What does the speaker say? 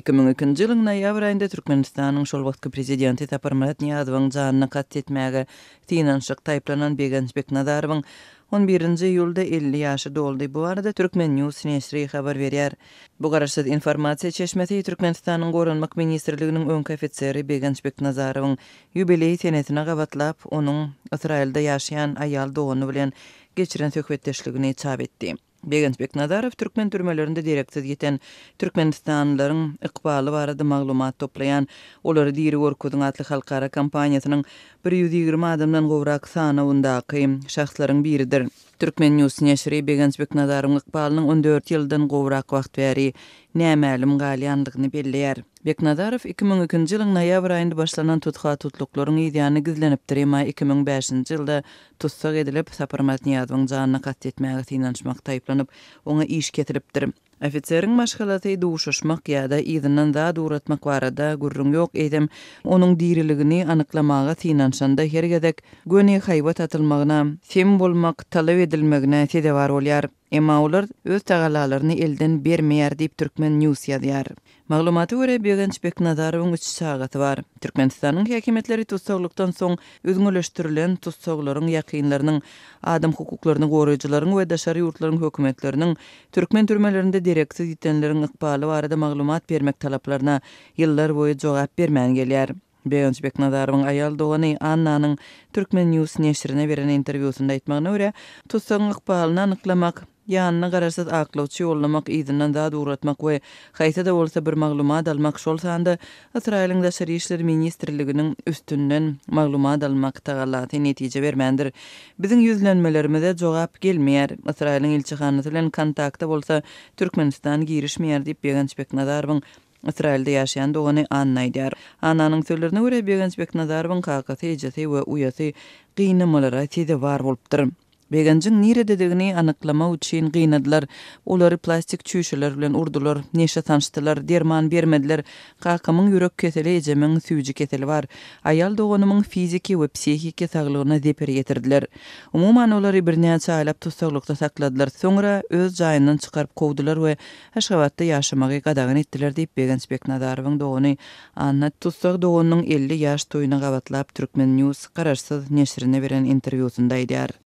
2002-nji ýylyň noýabr aýynda Türkmenistanyň şol wagtky prezidenti Saparmyrat Nyýazowyň janyna kast etmäge synanyşykda aýyplanan Begenç Beknazarowyň on birinji iýulda 50 ýaşy doldy. Bu barada Turkmen. News neşiri habar berýär. Bu garaşsyz informasiýa çeşmesi Türkmenistanyň Goranmak ministrliginiň öňki ofiseri Begenç Beknazarowyň ýubileý senesine gabatlap, onuň Ysraýylda ýaşaýan aýal dogany bilen geçiren söhbetdeşligini çap etdi. Begenç Beknazarow türkmen türmelerinde dereksiz ýiten türkmenistanlylaryň ykbaly barada maglumat toplaýan Olary diri görkeziň atly halkara kampaniýasynyň 120 adamdan gowrak sanawyndaky şahslaryň biridir. Turkmen. News neşiri Begenç Beknazarowyň ykbalynyň 14 ýyldan gowrak wagt bäri nämälim galýandygyny belleýär. Beknazarow 2002-nji ýylyň noýabr aýynda başlanan tutha-tutluklaryň yzýany gizlenipdir, emma 2005-nji ýylda Tussag edilip, Saparmyrat Nyýazowyň janyna kast etmäge synanyşmakda aýyplanyp, oňa iş kesilipdir. Ofiseriň maşgalasy duşuşmak ýa-da yzyndan zat ugratmak barada gürrüň ýok, eýsem, onuň diriligini anyklamaga synanyşanda her gezek göni haýbat atylmagyna, sem bolmak talap edilmegine sezewar bolýar. Emma olar öz tagallalaryny elden bermeýär diýip, Turkmen. News ýazýar. Maglumata görä, Begenç Beknazarowyň üç çagasy bar. Türkmenistanyň häkimiýetleri tussaglykdan soň üzňeleşdirilen tussaglaryň ýakynlarynyň, adam hukuklaryny goraýjylaryň we daşary ýurtlaryň hökümetleriniň türkmen türmelerinde dereksiz ýitenleriň ykbaly barada maglumat bermek talaplaryna ýyllarboýy jogap bermän gelýär. Begenç Beknazarowyň aýal dogany Annanyň Turkmen. News neşirine beren interwýusynda aýtmagyna görä, tussagyň ykbalyny anyklamak, ýanyna garaşsyz aklawçy ýollamak, yzyndan zat ugratmak we haýsy-da bolsa bir maglumat almak, şol sanda Ysraýylyň Daşary işler ministrliginiň üstünden maglumat almak tagallasy netije bermändir. Biziň ýüzlenmelerimize jogap gelmeýär. Ysraýylyň ilçihanasy bilen kontakta bolsa Türkmenistan girişmeýär diýip, Begenç Beknazarowyň Ysraýylda ýaşaýan dogany Anna aýdýar. Annanyň sözlerine görä, Begenç Beknazarowyň kakasy, ejesi we uýasy gynamalara sezewar bolupdyr. Begenjiň nirededigini anyklamak üçin gynadylar. Olary plastik çüýşeler bilen urdular, neşe sançdylar, derman bermediler. Kakamyň ýürek keseli, ejemiň süýji keseli bar. Aýal doganymyň fiziki we psihiki saglygyna zeper ýetirdiler. Umuman, olary birnäçe aýlap tussaglykda sakladylar. Soňra öz jaýyndan çykaryp kowdular we Aşgabatda ýaşamagy gadagan etdiler diýip, Begenç Beknazarowyň dogany Anna tussag doganynyň 50 ýaş toýuna gabatlap Turkmen. News garaşsyz neşirine beren interwýusynda aýdýar.